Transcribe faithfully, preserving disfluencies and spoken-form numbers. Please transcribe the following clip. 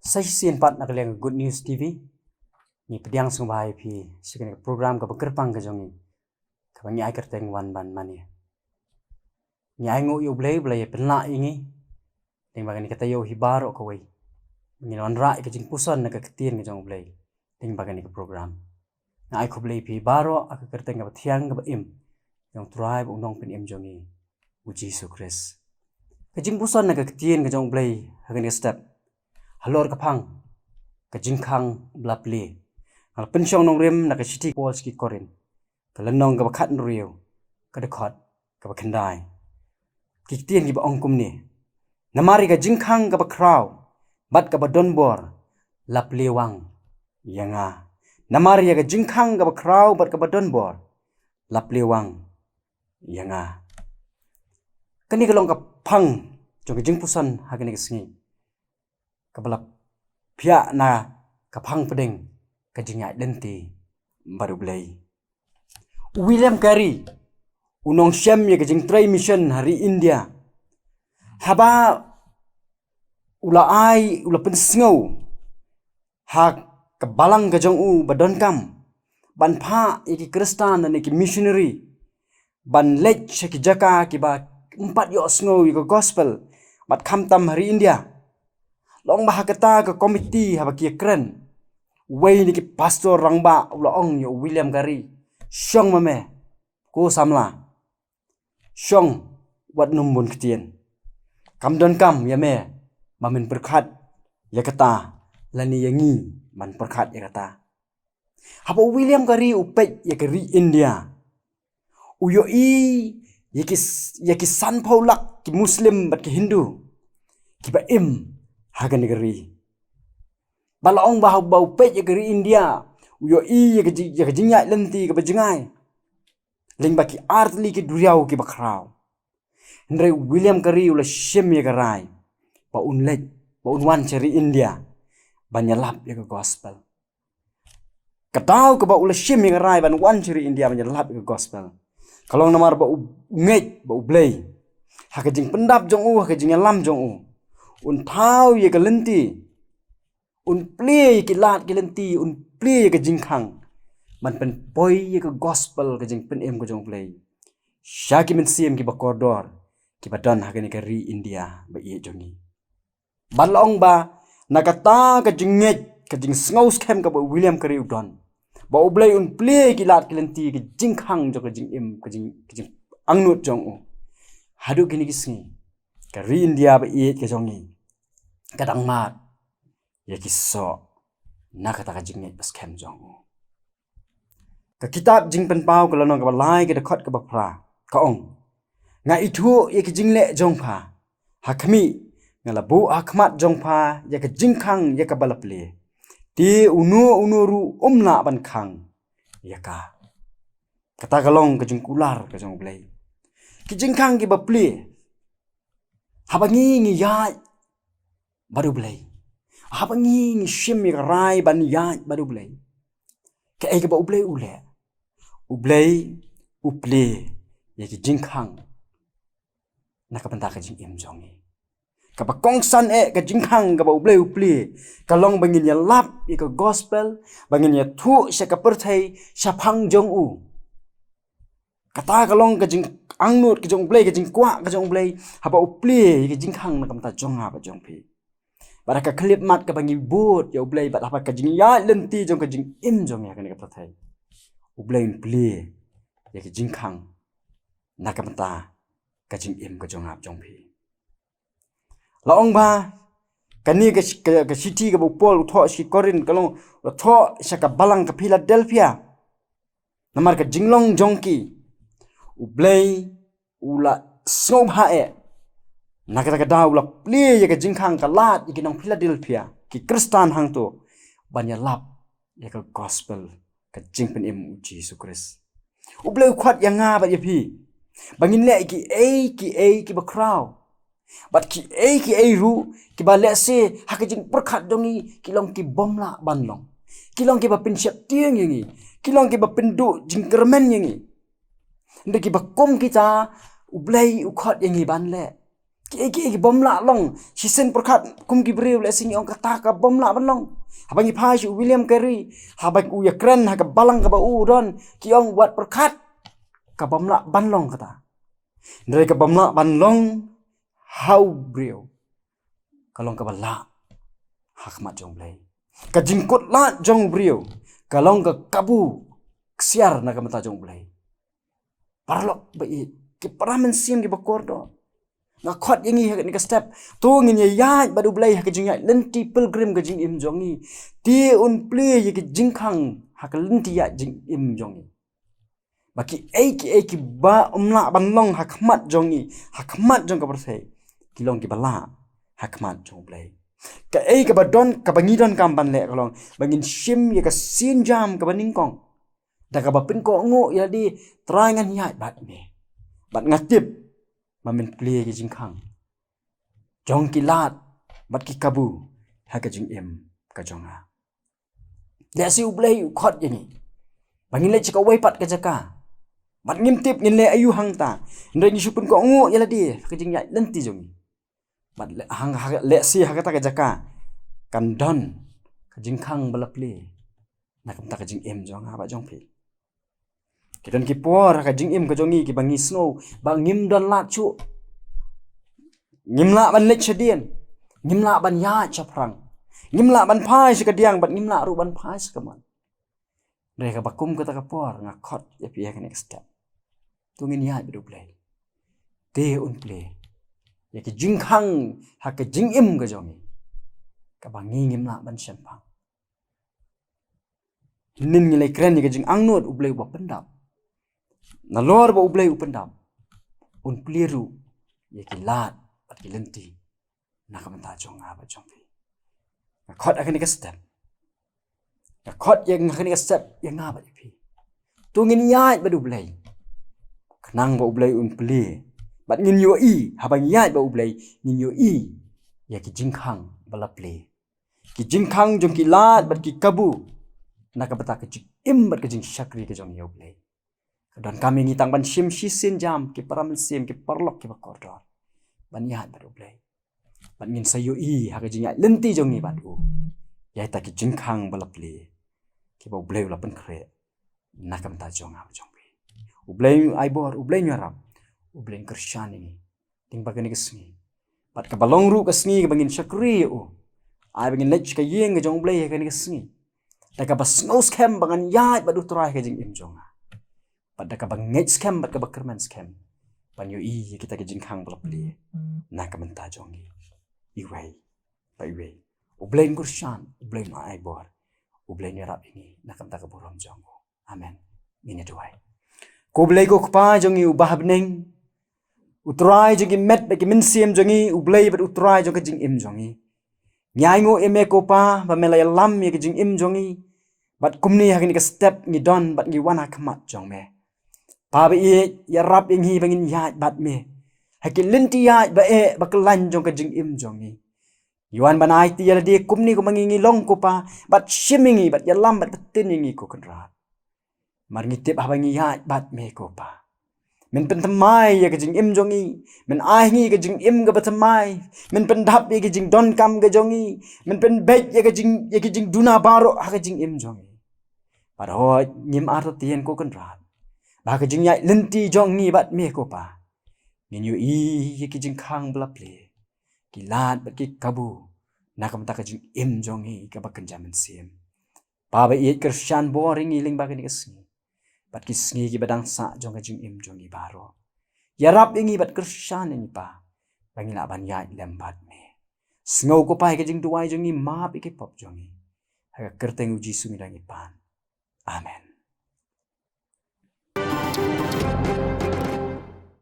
Sa shisien pat na ka liang Good News T V, ngi pdiang sngewbha ïa phi sha kane ka program kaba kyrpang ka jong ngi, kaba ngi ai kyrteng Wan Ban Mane. Ngi ai nguh ïa U Blei ba la ïa pynlah ïa ngi lyngba kane ka taïew hi baroh kawei, ba ngin wanrah ïa ka jingpuson na ka ktien ka jong U Blei lyngba kane ka program. Nga ai khublei ïa phi baroh ha ka kyrteng kaba thiang kaba im jong U Trai bad U Nongpynim jong ngi, U Jisu Khrist. Ka jingpuson na ka ktien ka jong U Blei ha kane ka step, halor ka phang, ka jingkhang ba la plie. Nga la pynshong nongrim na ka shithi Paul sha ki Korinth, ka lynnong kaba khathynriew, ka dkhot kaba khyndai. Ki ktien kiba ong kumne: Namar ïa ka jingkhang kaba khraw bad kaba donbor la plie wang ïa nga. Namar ïa ka jingkhang kaba khraw bad kaba donbor la plie wang ïa nga. Kane ka long ka phang jong ka jingpuson ha kane ka sngi, kaba la phiah na ka phang pdeng ka jingïaid lynti bad U Blei. U William Carey, u nongshem ïa ka jingtrei mission ha ri India, haba u la ai, u la pynsngew ha ka balang ka jong u ba donkam ban phah ïa ki Khristan ne ki missionary ban leit sha ki jaka kiba ym pat ïohsngew ïa ka gospel bad khamtam ha ri India. La ong ba ha kata ka komiti haba ki ïakren, uwei na ki pastor rangbah u la ong ïa u William Carey: Shong ma me, ko samla. Shong wat nym bun ktien. Kam donkam ïa me ba men pyrkhat ïa kata, lane ïa ngi ban pyrkhat ïa kata. Haba u William Carey u peit ïa ka ri India, u ïohi ïa ki, ïa ki sanphew lak ki Muslim bad ki Hindu kiba im ha kane ka ri. Ba la ong ba haba u peit ïa ka ri India, u ïohi ïa ka jing, ïa ka jingïaid lynti kaba jngai lyngba ki artylli ki duriaw kiba khraw. Hynrei u William Carey u la shim ïa ka rai ba un leit, ba un wan sha ri India ban ïalap ïa ka gospel. Ka daw kaba u la shim ïa ka rai ban wan sha ri India ban ïalap ïa ka gospel, ka long namar ba u ngeit ba U Blei, ha ka jingpyndap jong u, ha ka jingïalam jong u, un thaw ïa ka lynti, un plie ïa ki lad ki lynti, un plie ïa ka jingkhang ban pynpoi ïa ka gospel, ka jingpynim ka jong U Blei, sha ki mynsiem kiba kordor kiba don ha kane ka ri India ba ïeit jong ngi. Bad la ong ba na kata ka jingngeit, ka jingsngew skhem kaba u William Carey u don, ba U Blei un plie ïa ki lad ki lynti, ka jingkhang jong ka jingim, ka jing, ka jingangnud jong u, haduh kine ki sngi ka ri India ba ïeit ka jong ngi ka dang mad ïa ki soh na kata ka jingngeit ba skhem jong u. Ka kitab Jingpynpaw ka lynnong kaba lai, ka dkhot kaba phra, ka ong: Nga ithuh ïa ki jingleh jong pha. Ha khmih, nga la buh ha khmat jong pha ïa ka jingkhang ïa kaba la plie, te uno uno ruh um lah ban khang ïa ka. Kata ka long ka jingkular ka jong U Blei. Ki jingkhang kiba plie, haba ngi, ngi ïaid bad U Blei, haba ngi, ngi shim ïa ka rai ban ïaid bad U Blei, kaei kaba U Blei u leh? U Blei u plie ïa ki jingkhang na ka bynta ka jingim jong ngi. Kaba kongsan eh ka jingkhang kaba U Blei u plie, ka long ba ngin ïalap ïa ka gospel, ba ngin ïathuh sha ka pyrthei shaphang jong u. Kata ka long ka jingangnud ka jong U Blei, ka jingkwah ka jong U Blei, haba u plie ïa ka jingkhang na ka bynta jong nga bad jong phi. Bad ha ka khyllipmat kaba ngi bud ïa U Blei, bad haba ka jingïaid lynti jong ka jingim jong ngi ha kane ka pyrthei, U Blei un plie ïa ka jingkhang na ka bynta ka jingim ka jong nga bad jong phi. La ong ba kane ka, ka, ka shithi kaba u Paul u thoh sha ki Korinth, ka long, u la thoh sha ka balang ka Philadelphia. Namar ka jinglong jong ki, U Blei u la sngewbha eh. Na kata ka daw u la plie ïa ka jingkhang, ka lad ïa ki nong Philadelphia, ki Khristan hangto, ban ïalap ïa ka gospel, ka jingpynim U Jisu Khrist. U Blei u khot ïa nga bad ïa phi ba ngin leh kiei kiei kiba khraw, bad kiei kiei ruh kiba lehse ha ka jingpyrkhat jong ngi ki long ki bym lah ban long, ki long kiba pynsheptieng ïa ngi, ki long kiba pynduh jingkyrmen ïa ngi. Hynrei kiba kum kita, U Blei u khot ïa ngi ban leh. Ki, ki, ki bym lah long. Shisien pyrkhat kum ki briew lehse ngi ong kata ka bym lah ban long. Haba ngi phai sha u William Carey, haba u ïakren ha ka balang kaba u don, ki ong wat pyrkhat. Ka bym lah ban long kata. Hynrei ka bym lah ban long ha u briew ka long kaba lah ha khmat jong u Blei. Ka jingkut lad jong u briew ka long ka kabu ksiar na ka bynta jong u Blei. Paralok ba ïeit, ki para mynsiem kiba kordor, nga khot ïa ngi ha kane ka step, to ngin ïaid bad u Blei ha ka jingïaid lynti pilgrim ka jingim jong ngi. Te un plie ïa ka jingkhang ha ka lynti ïaid jingim jong ngi. Ba kiei kiei kiba ym lah ban long ha khmat jong ngi, ha khmat jong ka pyrthei, ki long kiba lah ha khmat jong u Blei. Kaei kaba don, kaba ngi donkam ban leh ka long ba ngin shim ïa ka sienjam kaba nyngkong da kaba pynkohnguh ïa lade, Trai, ngan ïaid bad me. Bad nga tip ba men plie ïa ka jingkhang jong ki lad bad ki kabu ha ka jingim ka jong nga. Lehse u Blei u khot ïa ngi ba ngin leit sha kawei pat ka jaka, bad ngim tip ngin leh aïu hangta. Hynrei ngi shu pynkohnguh ïa lade ha ka jingïaid lynti jong ngi. Bad le-, hang, ha, lehse ha kata ka jaka kan don ka jingkhang ba la plie na ka bynta ka jingim jong nga bad jong phi. Ki don ki por ha ka jingim ka jong ngi kiba ngi sngew ba ngim don lad shuh. Ngim lah ban leit shadien. Ngim lah ban ïaid shaphrang. Ngim lah ban phai sha kadiang bad ngim lah ruh ban phai sha kamon. Hynrei kaba kum kata ka por nga khot ïa phi ha kane ka step, to ngin ïaid bad u Blei. Te un plie ïa ka jingkhang ha ka jingim ka jong ngi kaba ngi ngim lah ban shemphang. Hynnin ngi la kren ïa ka jingangnud u Blei uba pyndap. Nalor ba u Blei u pyndap, un plie ruh ïa ki lad bad ki lynti na ka bynta jong nga bad jong phi. Nga khot ha kane ka step, nga khot ïa nga ha kane ka step ïa nga bad ïa phi, to ngin ïaid bad u Blei. Khnang ba u Blei un plie, bad ngin ïohi, haba ngi ïaid bad u Blei ngin ïohi ïa ki jingkhang ba la plie, ki jingkhang jong ki lad bad ki kabu na ka bynta ka jingim bad ka jingshakri ka jong ngi ïa u Blei. Ka donkam ïa ngi tang ban shim shi sienjam, ki para mynsiem, ki paralok kiba kordor, ban ïaid bad u Blei. Bad ngin sa ïohi ha ka jingïaid lynti jong ngi bad u ïa kita ki jingkhang ba la plie, kiba u Blei u la pynkhreh na ka bynta jong nga bad jong phi. U Blei un ai bor, u Blei un ïarap, u Blei un kyrshan ïa ngi lyngba kane ka sngi. Bad kaba long ruh ka sngi kaba ngin shakri ïa u, ai ba ngin leit sha ka ïing ka jong u Blei ha kane ka sngi da kaba sngew skhem ba ngan ïaid bad u Trai ha ka jingim jong nga. Bad da kaba ngeit skhem bad kaba kyrmen skhem ban ïohi ïa kita ki jingkhang ba la plie na ka bynta jong ngi iwei pa iwei. U Blei un kyrshan, u Blei un ai bor, u Blei un ïarap ïa ngi na ka bynta ka burom jong u. Amen. Ngin ïa duwai. Ko Blei ko Kpa jong ngi uba ha bneng, u Trai jong ki met bad ki mynsiem jong ngi, u Blei bad u Trai jong ka jingim jong ngi. Ngi ainguh ïa me ko Pa ba me la ïalam ïa ka jingim jong ngi. Bad kumne ha kane ka step ngi don bad ngi wan ha khmat jong me. Pa ba ïeit, ïarap ïa ngi ba ngin ïaid bad me ha ki lynti ïaid ba eh ba khlaiñ jong ka jingim jong ngi. Ngi wan ban aiti ïa lade kumne kumba ngi ngi long ko Pa, bad shim ïa ngi, bad ïalam bad btin ïa ngi ko Kynrad. Namar ngi tip haba ngi ïaid bad me ko Pa, men pynthymmai ïa ka jingim jong ngi, men ai ngi ka jingim kaba thymmai, men pyndap ïa ka jingdonkam ka jong ngi, men pynbeit ïa ka jing, ïa ka jingduna baroh ha ka jingim jong ngi. Bad hooid ngim artatien ko Kynrad ba ha ka jingïaid lynti jong ngi bad me ko Pa, ngin ïohi ïa ki jingkhang ba la plie, ki lad bad ki kabu na ka bynta ka jingim jong ngi kaba kynja mynsiem. Pa ba ïeit, kyrshan bor ïa ngi lyngba kane ka sngi bad ki sngi kiba dang sah jong ka jingim jong ngi baroh. Ïarap ïa ngi bad kyrshan ïa ngi Pa ba ngin lah ban ïaid lem bad me. Sngew ko Pa ïa ka jingduwai jong ngi, map ïa ki pop jong ngi. Ha ka kyrteng u Jisu ngi dang ïa pan. Amen.